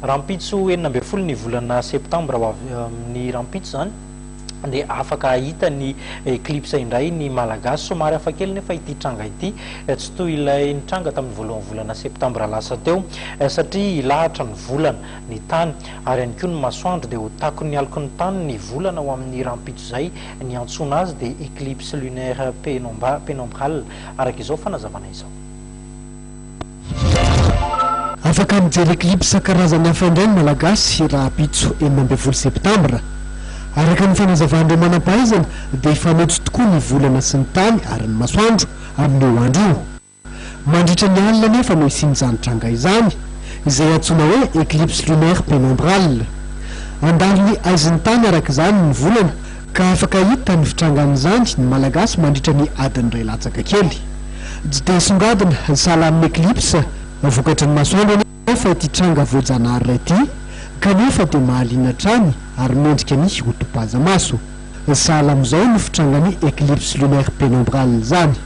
Rahampitso 16 ny volana septambra ho avy amin'ny rahampitso izany dia afaka hahita ny eclipse indray ny Malagasy. Somary hafa kely nefa ity tranga ity, tsy toy ilay nitranga tamin'ny voalohan'ny volana septambra lasa teo satria hilahatra ny volana, ny tany ary ihany koa ny masoandro dia ho takon'ny aloky ny tany ny volana ho amin'ny rahampitso izay ny antsoina azy dia eclipse lunaire penombrale araka izao fanazavana izao. Afaka mijery eclipse karazany hafa indray ny Malagasy rahampitso 16 septambra. Araka ny fanazavan'ireo manam-pahaizana dia hifanojo tokoa ny volana sy ny tany ary ny masoandro amin'io andro io. Mandritra ny alina anefa no hisian'izany tranga izany, izay antsoina hoe eclipse lunaire pénombrale. Handalo ny haizin'ny tany araka izany ny volana ka afaka hahita ny fitrangan'izany ny Malagasy mandritra ny adiny iray latsaka kely. Tsy dia hisongadina sahala amin'ny eclipse vokatry ny masoandro anefa ity tranga voajanahary iray ity kanefa dia mahaliana hatrany ary mendrika ny hotopaza-maso. Sahala amin'izao no fitrangan'ny eclipse lunaire pénombrale izany.